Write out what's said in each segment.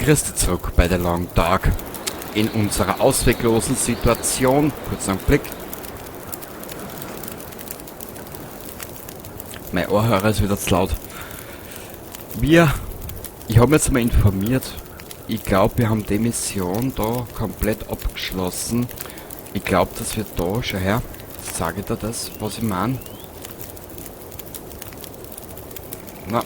Grüß dich zurück bei The Long Dark. In unserer ausweglosen Situation. Kurz einen Blick. Mein Ohrhörer ist wieder zu laut. Ich habe mich jetzt mal informiert. Ich glaub, wir haben die Mission da komplett abgeschlossen. Ich glaub, dass wir da, schau her, sag ich dir das, was ich mein? Na.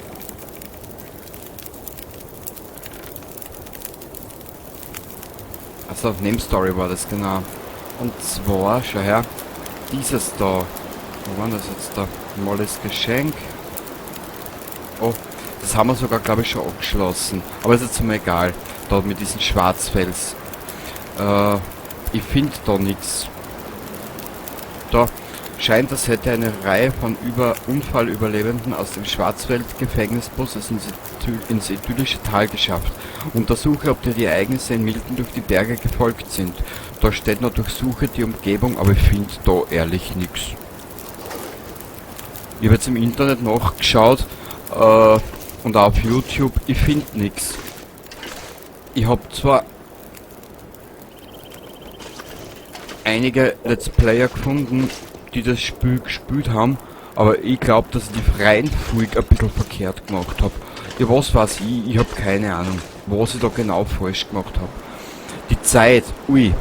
Also, Nebenstory war das, genau. Und zwar, schau her, dieses da. Wo war das jetzt da? Mollys Geschenk. Oh, das haben wir sogar, glaub ich, schon abgeschlossen. Aber ist jetzt mal egal. Da mit diesem Schwarzfels. Ich find da nix. Da scheint, als hätte eine Reihe von Unfallüberlebenden aus dem Schwarzwald-Gefängnisbus es ins idyllische Tal geschafft. Untersuche, ob dir die Ereignisse in Milton durch die Berge gefolgt sind. Da steht noch, durchsuche die Umgebung, aber ich find da ehrlich nix. Ich hab jetzt im Internet nachgeschaut und auch auf YouTube, ich find nix. Ich hab zwar einige Let's Player gefunden, die das Spiel gespielt haben, aber ich glaub, dass ich die Reihenfolge ein bisschen verkehrt gemacht hab. Ja, was weiß ich, ich hab keine Ahnung, was ich da genau falsch gemacht hab. Die Zeit, ui.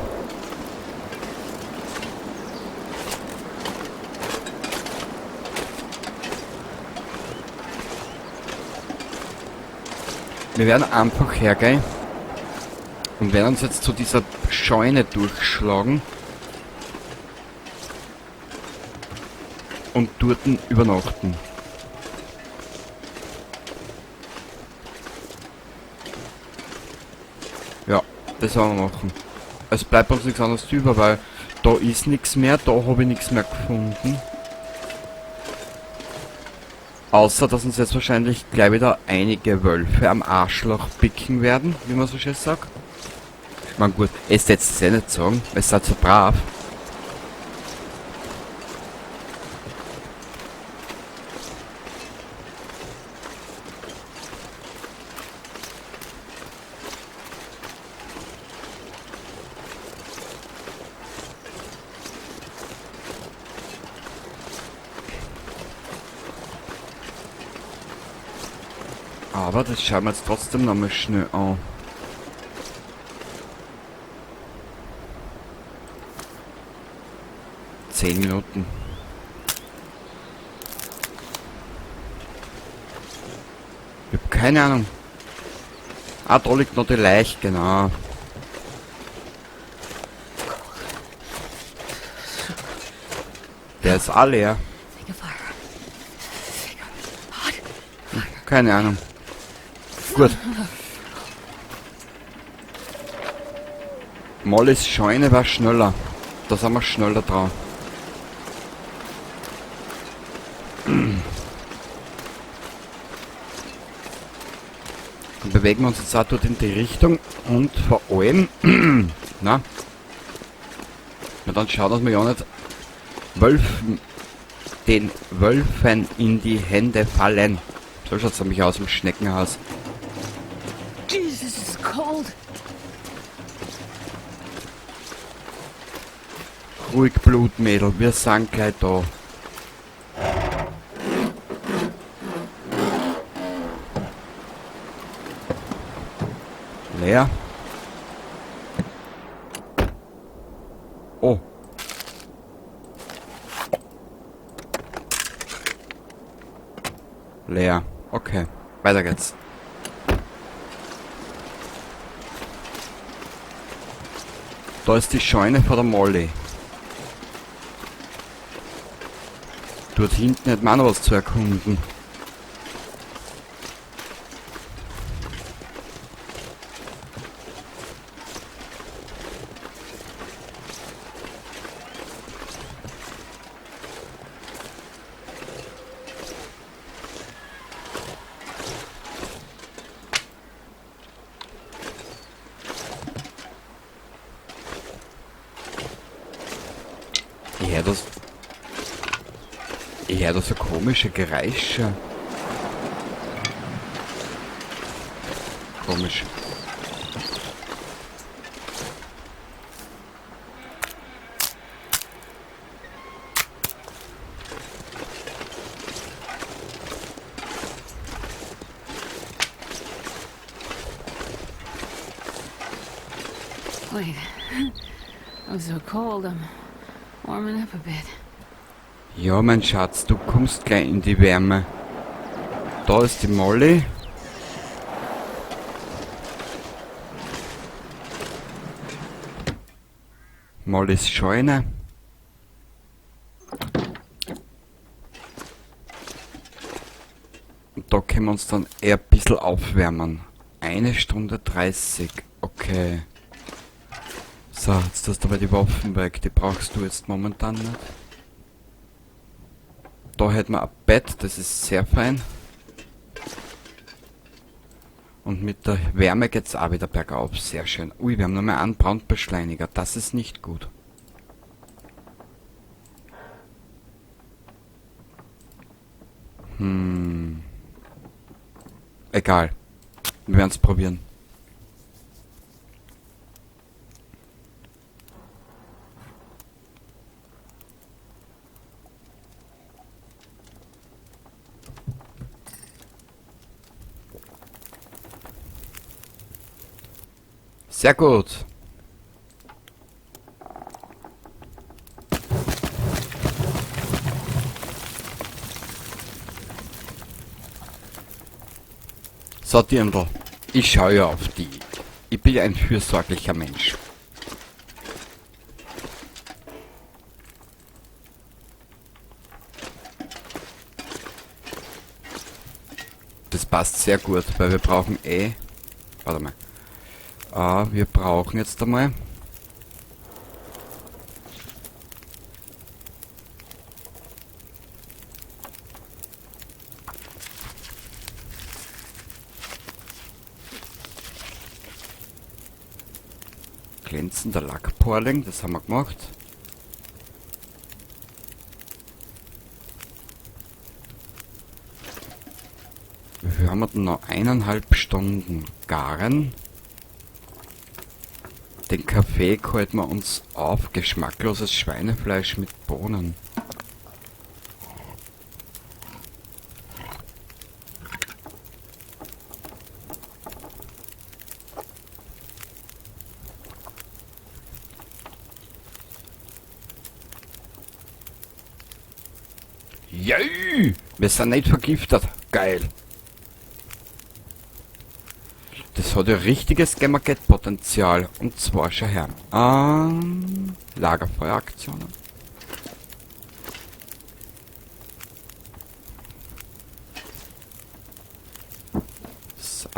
Wir werden einfach hergehen und werden uns jetzt zu dieser Scheune durchschlagen und dort übernachten. Ja, das werden wir machen. Es bleibt uns nichts anderes über, weil da ist nichts mehr, da hab ich nichts mehr gefunden. Außer, dass uns jetzt wahrscheinlich gleich wieder einige Wölfe am Arschloch picken werden, wie man so schön sagt. Ich mein, gut, es hättest du eh nicht sagen, es seid so brav. Aber das schauen wir jetzt trotzdem nochmal schnell an. 10 Minuten. Ich hab keine Ahnung. Ah, da liegt noch die Leiche, genau. Der ist auch leer. Keine Ahnung. Gut. Mollys Scheune war schneller. Da sind wir schneller dran. Dann bewegen wir uns jetzt auch dort in die Richtung und vor allem, na, na dann schauen, dass wir ja nicht den Wölfen in die Hände fallen. So schaut's nämlich aus im Schneckenhaus. Jesus, it's cold. Ruhig Blut, Mädel, wir sind gleich da. Leer. Oh. Leer. Okay, weiter geht's. Da ist die Scheune vor der Molly. Dort hinten hätten wir auch noch was zu erkunden. Ich hör da so komische Geräusche. Komisch. Wait. I'm so cold, I'm warming up a bit. Ja, mein Schatz, du kommst gleich in die Wärme. Da ist die Molly. Mollys Scheune. Und da können wir uns dann eher ein bisschen aufwärmen. 1 Stunde 30. Okay. So, jetzt hast du aber die Waffen weg. Die brauchst du jetzt momentan nicht. Da hätten wir ein Bett, das ist sehr fein. Und mit der Wärme geht's auch wieder bergauf. Sehr schön. Ui, wir haben nur mehr einen Brandbeschleuniger. Das ist nicht gut. Egal. Wir werden's probieren. Sehr gut. So, Dirndl, ich schaue ja auf die. Ich bin ja ein fürsorglicher Mensch. Das passt sehr gut, weil wir brauchen eh... Warte mal. Ah, wir brauchen jetzt einmal... Glänzender Lackporling, das haben wir gemacht. Wie viel haben wir denn noch? 1,5 Stunden garen. Den Kaffee halten wir uns auf. Geschmackloses Schweinefleisch mit Bohnen. Jö! Wir sind nicht vergiftet. Geil. Das hat ja richtiges Gamergate-Potenzial. Und zwar schon her. Lagerfeueraktionen. So.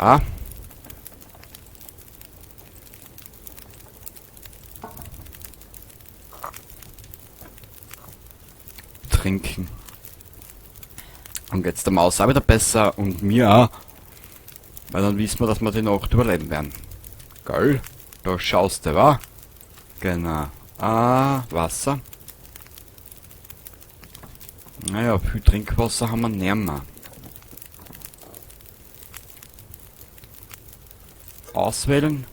Trinken. Und jetzt der Maus auch wieder besser und mir auch. Weil dann wissen wir, dass wir die Nacht überleben werden. Geil. Da schaust du, wa? Genau. Ah, Wasser. Naja, viel Trinkwasser haben wir nicht mehr. Auswählen.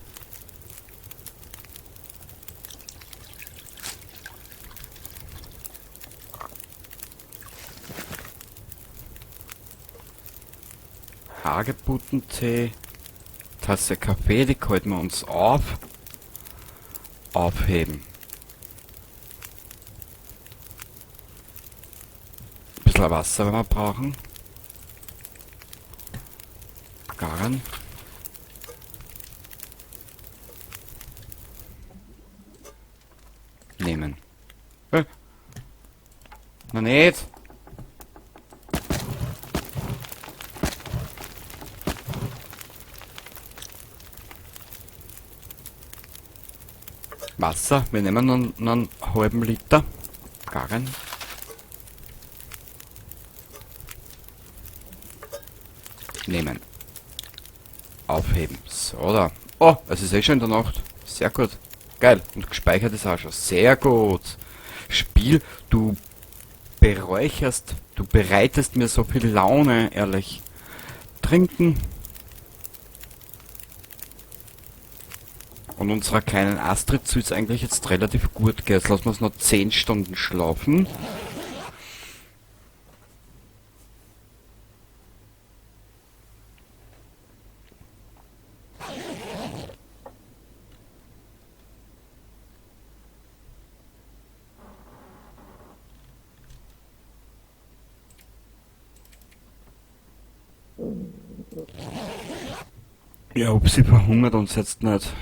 Hagebuttentee, Tasse Kaffee, die halten wir uns auf. Aufheben. Ein bisschen Wasser, wenn wir brauchen. Garen. Nehmen. Na nicht! Wasser, wir nehmen noch einen halben Liter. Garen. Nehmen. Aufheben. So, da. Oh, es ist eh schon in der Nacht. Sehr gut. Geil. Und gespeichert ist auch schon. Sehr gut. Spiel, du beräucherst, du bereitest mir so viel Laune, ehrlich. Trinken. Und unserer kleinen Astrid soll's eigentlich jetzt relativ gut gehen. Jetzt lassen wir's noch 10 Stunden schlafen. Ja, ob sie verhungert uns jetzt nicht.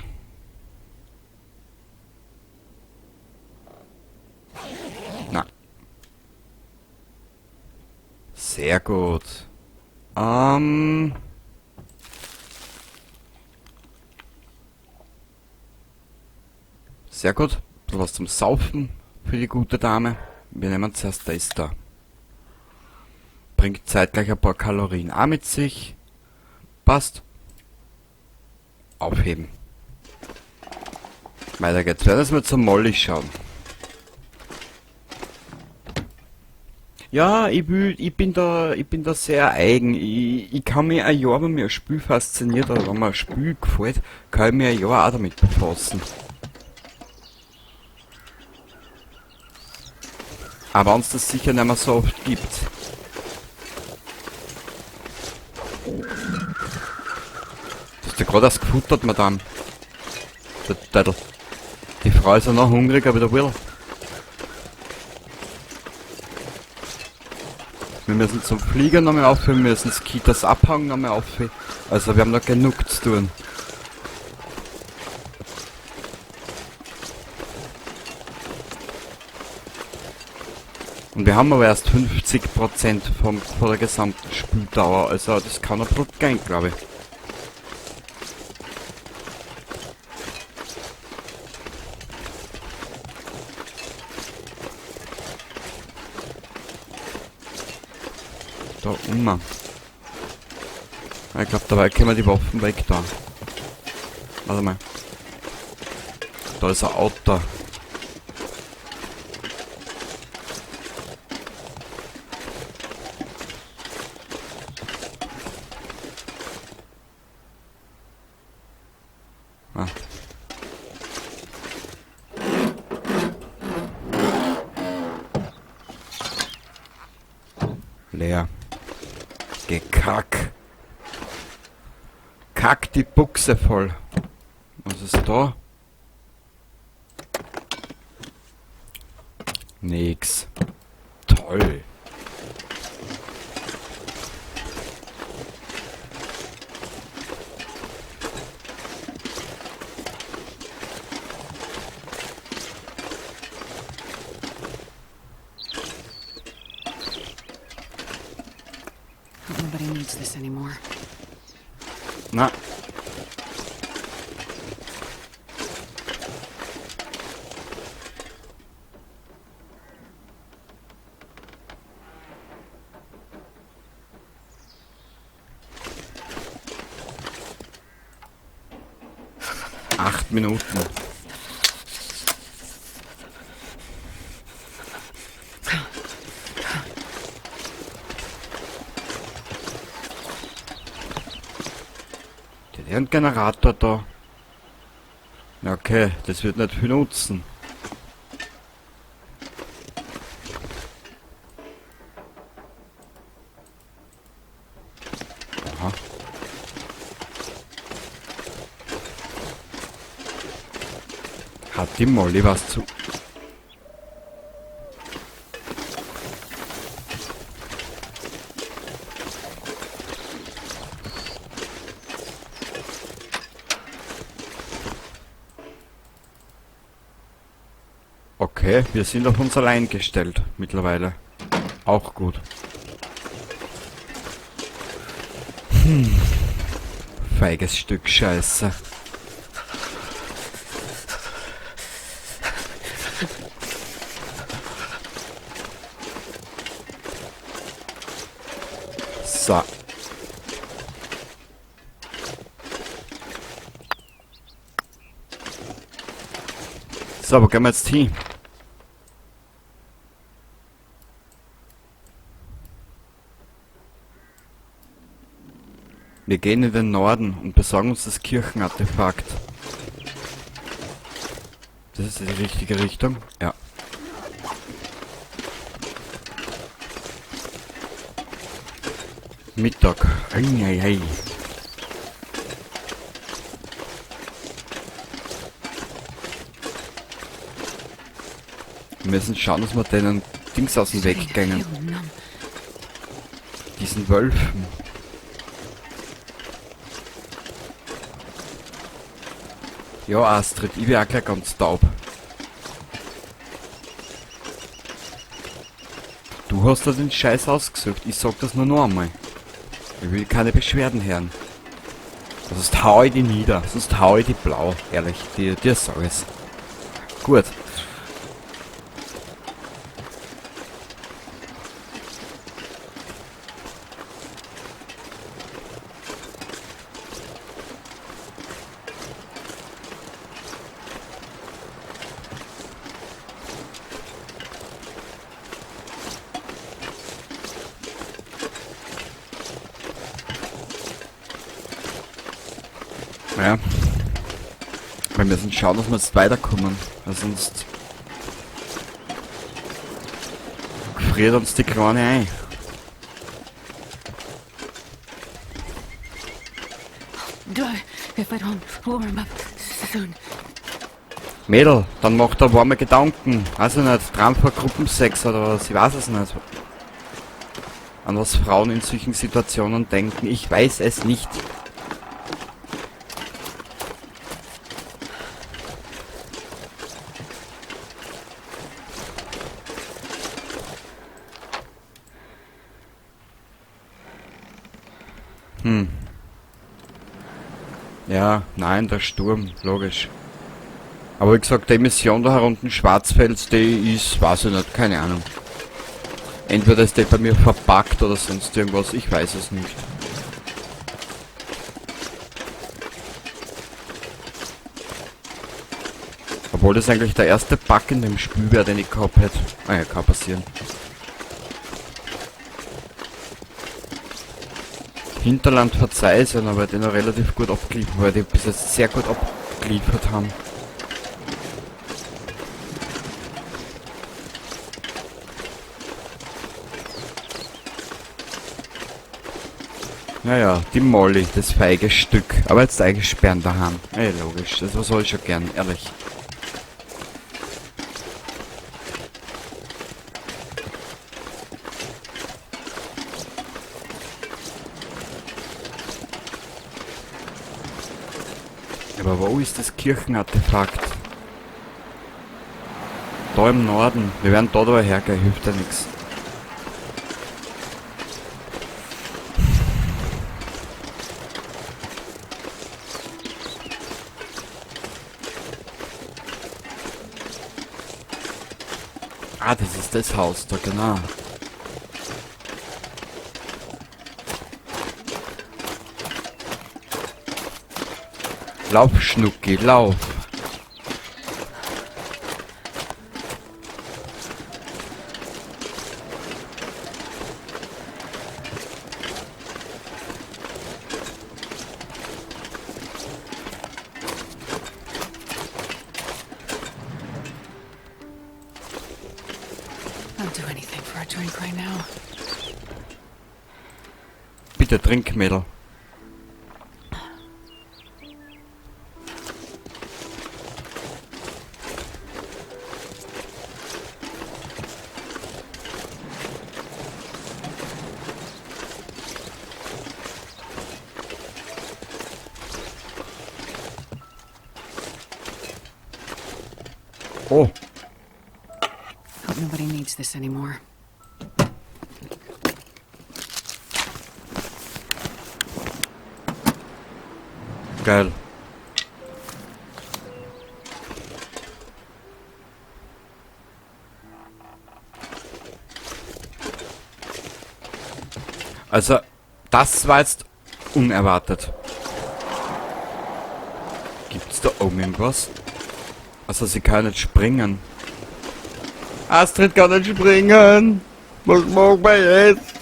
Na. Sehr gut. Sehr gut. Ein bisschen was zum Saufen für die gute Dame. Wir nehmen zuerst das da. Bringt zeitgleich ein paar Kalorien auch mit sich. Passt. Aufheben. Weiter geht's. Werden wir zum Molly schauen. Ja, ich bin da sehr eigen. Ich kann mich ein Jahr, wenn mir ein Spiel fasziniert oder wenn mir ein Spiel gefällt, kann ich mich ein Jahr auch damit befassen. Aber wenn's das sicher nicht mehr so oft gibt. Das ist ja gerade erst gefuttert, Madame. Der Teddl. Die Frau ist ja noch hungriger wie der Will. Wir müssen zum Flieger nochmal aufhören, wir müssen Skeeters Abhang nochmal aufhören. Also wir haben noch genug zu tun. Und wir haben aber erst 50% von der gesamten Spieldauer. Also das kann noch gut gehen, glaub ich. Da oben. Ich glaub, dabei können wir die Waffen weg da. Warte mal. Da ist ein Auto. Ah. Leer. Gekack. Kack die Buchse voll. Was ist da? Nix. Toll. Nobody needs this anymore. Na. 8 Minuten. Der hat einen Generator da. Na okay, das wird nicht viel nutzen. Aha. Hat die Molly was zu... Okay, wir sind auf uns allein gestellt mittlerweile. Auch gut. Feiges Stück Scheiße. So. So, wo gehen wir jetzt hin? Wir gehen in den Norden und besorgen uns das Kirchenartefakt. Das ist die richtige Richtung? Ja. Mittag. Eieiei. Wir müssen schauen, dass wir denen Dings aus dem Weg gehen. Diesen Wölfen. Ja, Astrid, ich wär auch gleich ganz taub. Du hast da den Scheiß ausgesucht. Ich sag das nur noch einmal. Ich will keine Beschwerden hören. Sonst hau ich die nieder. Sonst hau ich die blau. Ehrlich, dir sag ich's. Gut. Ja. Wir müssen schauen, dass wir jetzt weiterkommen, weil sonst friert uns die Kleine ein. If I don't warm up soon. Mädel, dann mach da warme Gedanken. Also nicht, Traum vor Gruppensex oder was, ich weiß es nicht. An was Frauen in solchen Situationen denken, ich weiß es nicht. Ja, nein, der Sturm, logisch. Aber wie gesagt, die Mission da herunten, Schwarzfels, die ist, weiß ich nicht, keine Ahnung. Entweder ist die bei mir verpackt oder sonst irgendwas, ich weiß es nicht. Obwohl das eigentlich der erste Bug in dem Spiel wäre, den ich gehabt hätte. Ah ja, kann passieren. Hinterland verzeih es ja noch, weil die noch relativ gut abgeliefert, weil die bis jetzt sehr gut abgeliefert haben. Naja, die Molly, das feige Stück. Aber jetzt eingesperrt daheim. Ey, logisch, das soll ich schon gern, ehrlich. Aber wo ist das Kirchenartefakt? Da im Norden. Wir werden da hergehen, hilft ja nix. Ah, das ist das Haus da, genau. Lauf, Schnucki, lauf. I'll do anything for a drink right now. Bitte trink, Mädel. Oh. Hope nobody needs this anymore. Geil. Also, das war jetzt unerwartet. Gibt's da oben irgendwas? Also, sie kann nicht springen. Astrid kann nicht springen! Was machen wir jetzt?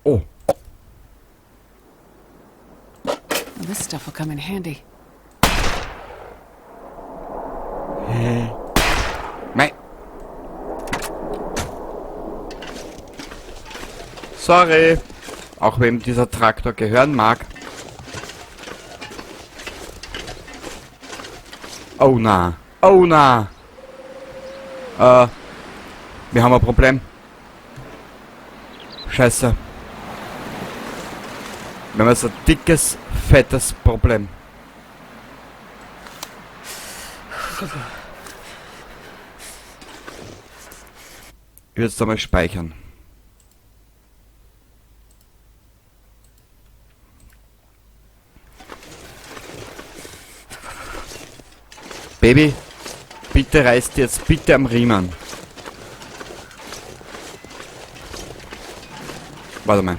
Oh. Well, this stuff will come in handy. Hä? Mei. Sorry. Auch wem dieser Traktor gehören mag. Oh na. Oh na. Wir haben ein Problem. Scheiße. Wir haben jetzt ein dickes, fettes Problem. Ich würde es da mal speichern. Baby, bitte reiß dir jetzt bitte am Riemen. Warte mal.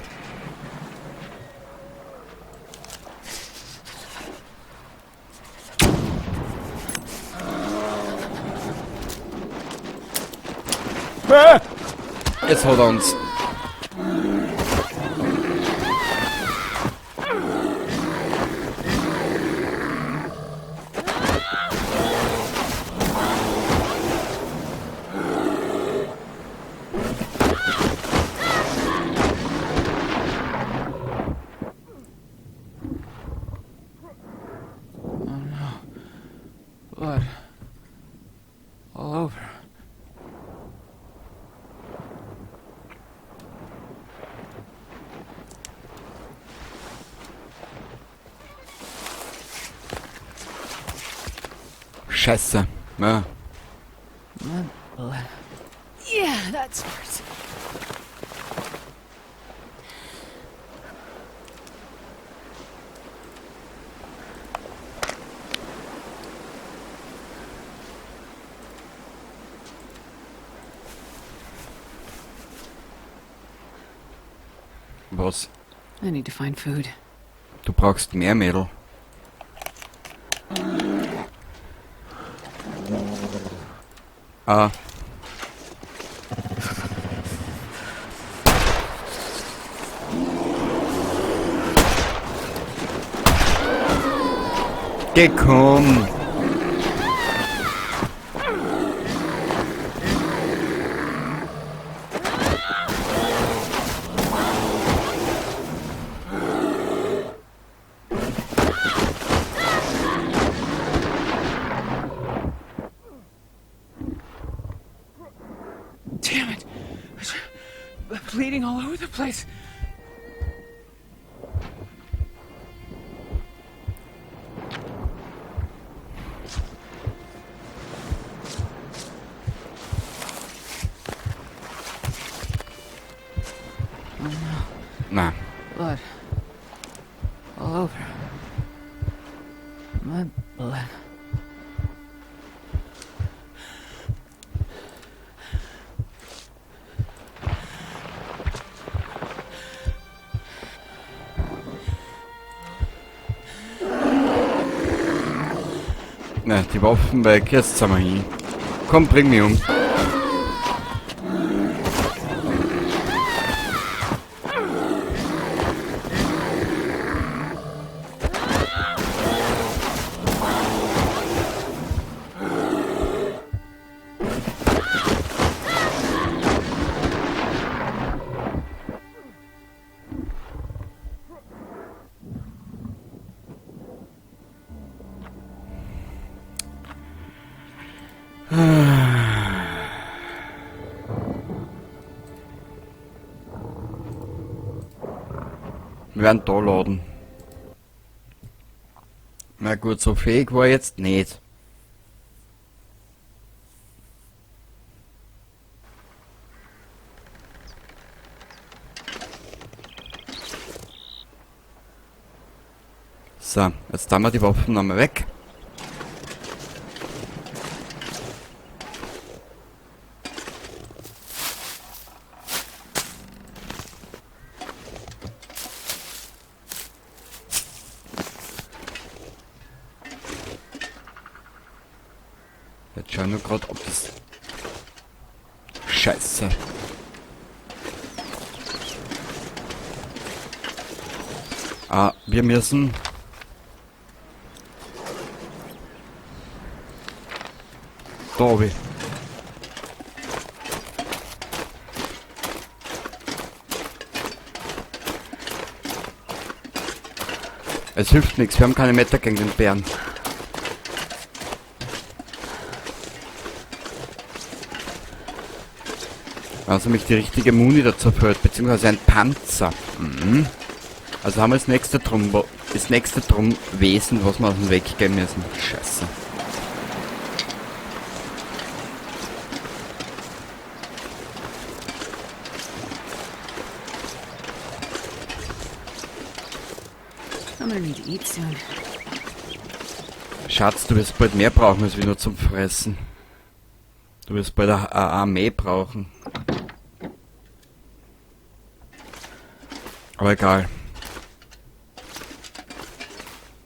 Ah! Jetzt hat er uns. Oh no. Blood. All over. Scheiße. Ja. Yeah, that's worse. Was? I need to find food. Du brauchst mehr, Mädel. Ah. Geh, komm. Damn it! Bleeding all over the place. Oh no. Na. Blood. All over. My blood. Na, die Waffen weg, jetzt sind wir hin. Komm, bring mich um. Wir werden da laden. Na gut, so fähig war ich jetzt nicht. So, jetzt haben wir die Waffen nochmal weg. Jetzt schau ich nur grad, ob das... Scheiße. Ah, wir müssen... Da oben. Es hilft nichts, wir haben keine Meter gegen den Bären. Wenn uns nämlich die richtige Muni dazu fällt, beziehungsweise ein Panzer. Mhm. Also haben wir das nächste Drumwesen, was wir aus dem Weg gehen müssen. Scheiße. I'm gonna need to eat soon. Schatz, du wirst bald mehr brauchen als wir nur zum Fressen. Du wirst bald eine Armee brauchen. Aber egal.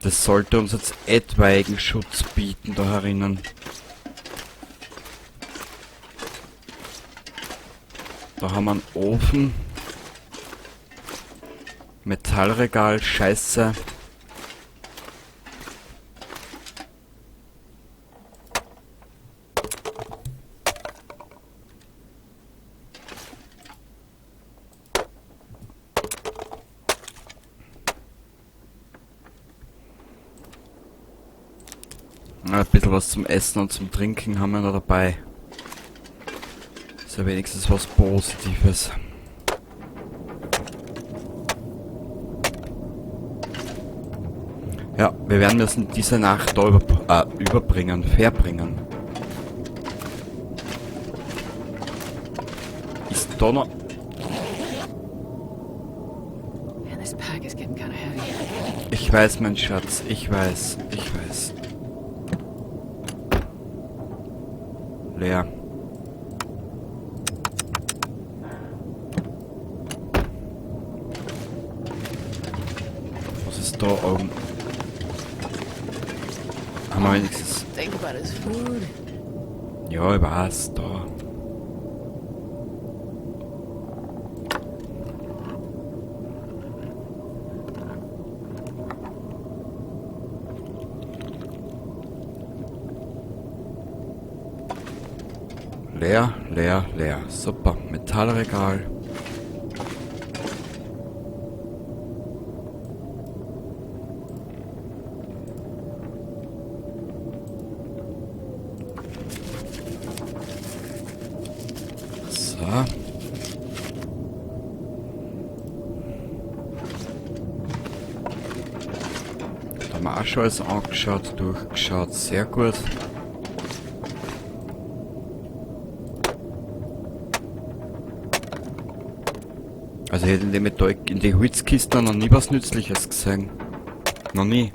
Das sollte uns jetzt etwaigen Schutz bieten da herinnen. Da haben wir einen Ofen. Metallregal, Scheiße. Ein bisschen was zum Essen und zum Trinken haben wir noch dabei. Ist ja wenigstens was Positives. Ja, wir werden müssen diese Nacht da verbringen. Ist da noch... Man, this pack is getting kind of heavy. Ich weiß, mein Schatz, ich weiß, ich weiß. Leer. Was ist da oben? Haben wir wenigstens... Think about his food. Ja, ich weiß, da. Leer, leer, leer. Super. Metallregal. So. Da haben wir auch schon alles angeschaut, durchgeschaut. Sehr gut. Also ich hätte in dem Metall, in die Holzkiste noch nie was Nützliches gesehen. Noch nie.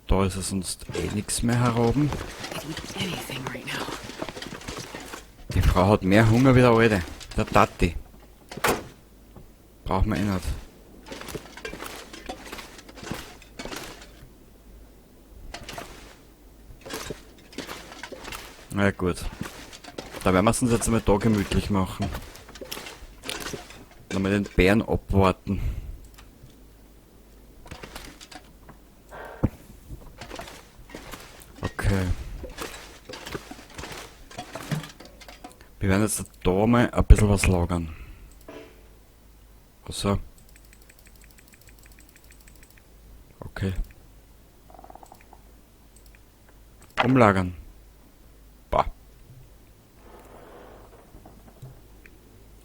Da ist es sonst eh nix mehr heroben. Die Frau hat mehr Hunger wie der Alte. Der Tati. Braucht man eh nicht. Na gut. Da werden wir es uns jetzt einmal da gemütlich machen. Dann mal den Bären abwarten. Okay. Wir werden jetzt da mal ein bisschen was lagern. So. Okay. Umlagern. Bah.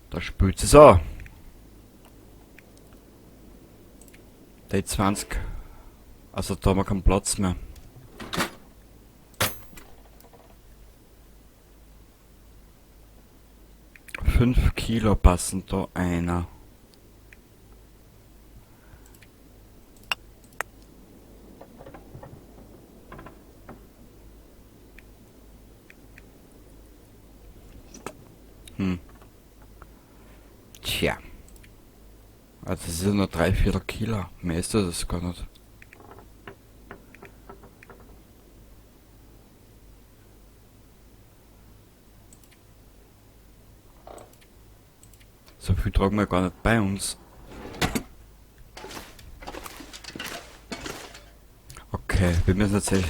Da spült es an. Die 20. Also da haben wir keinen Platz mehr. 5 Kilo passen da einer. Tja. Also das ist ja nur 3,4 Kilo. Mehr ist das gar nicht. So viel tragen wir gar nicht bei uns. Okay. Okay, wir müssen jetzt echt...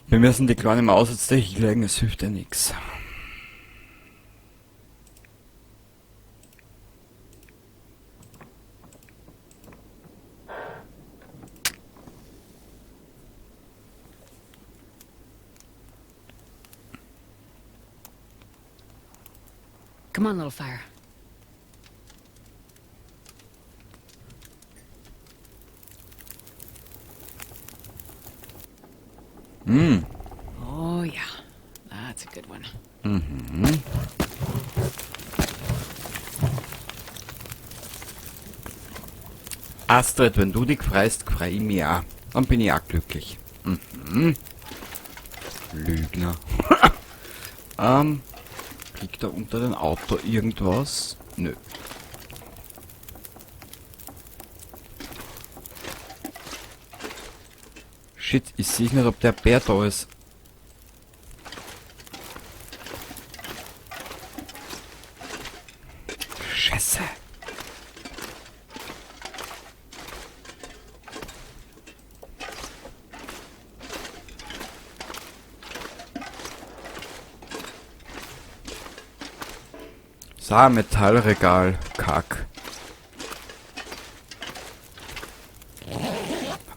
Wir müssen die kleine Maus jetzt hinlegen, es hilft ja nichts. Come on, little fire. Hm. Oh yeah, that's a good one. Astrid, wenn du dich freust, freu ich mich auch. Dann bin ich auch glücklich. Mhm. Lügner. Liegt da unter dem Auto irgendwas? Nö. Shit, ich seh nicht, ob der Bär da ist. Scheiße. So, Metallregal. Kack.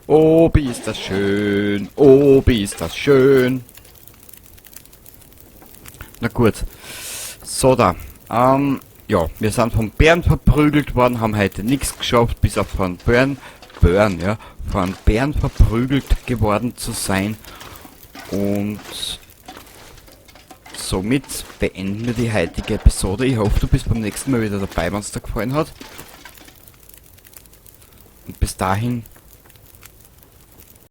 Oh, wie ist das schön. Oh, wie ist das schön. Na gut. So da. Ja, wir sind vom Bären verprügelt worden, haben heute nichts geschafft, bis auf von Bären, Bären, ja, von Bären verprügelt geworden zu sein. Und somit beenden wir die heutige Episode. Ich hoffe, du bist beim nächsten Mal wieder dabei, wenn's dir gefallen hat. Und bis dahin